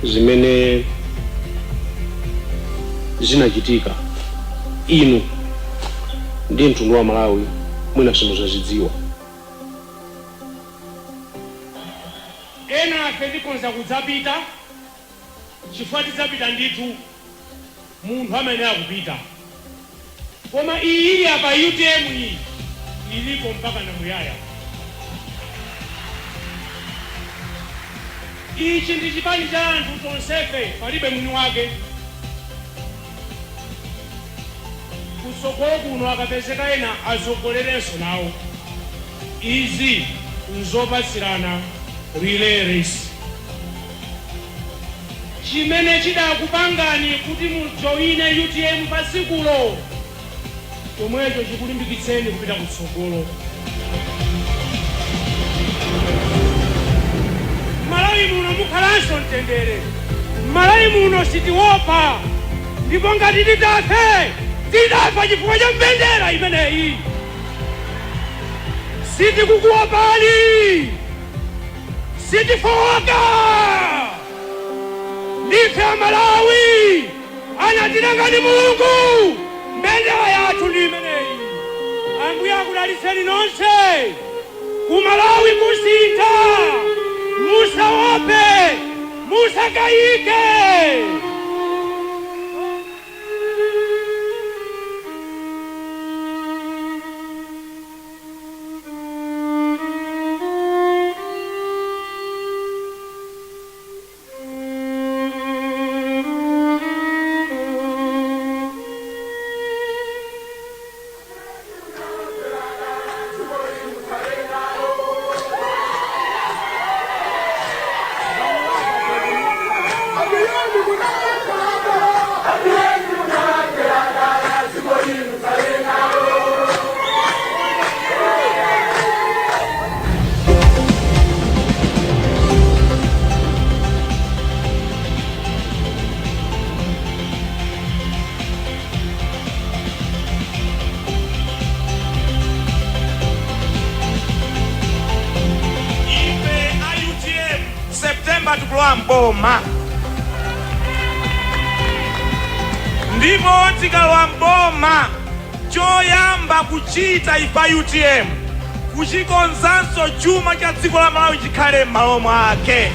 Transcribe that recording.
Zimene zinachitika inu ndi mtundu wa Malawi mwina simuzazidziwa. Ena afe tikonza kudzapita chifukwa tidzapita ndithu, munthu amene akupita, koma iyi ili apa, UTM iyi ilipo mpaka na muyaya. Ichi ndi chipani cha anthu tonsefe, palibe mwini wake. Kutsogolo kuno akapezeka ena atsogolerenso nawo. Izi nzopatsirana, relay race. Chimene chidakupangani kuti mujoine UTM pa tsikulo, chomwecho chikulimbikitseni kupita kutsogolo. M'Malawi muno mukhalanso mtendere. M'Malawi muno sitiopa, ndipo ngati titafe, titafa chifukwa cha mbendera imeneyi. Sitikukuopani, sitifowoka. Ndife Amalawi, anatilenga ndi Mulungu. Mbendera yathu ndi imeneyi. Ambuye akudalitseni nonse. Ku Malawi kusintha. Musaope, musakayike. Ife a UTM, September tikulowa mboma, ndipo tikalowa mboma, choyamba kuchita ife a UTM kuchikonzanso chuma cha dziko la Malawi chikhale m'malo mwake.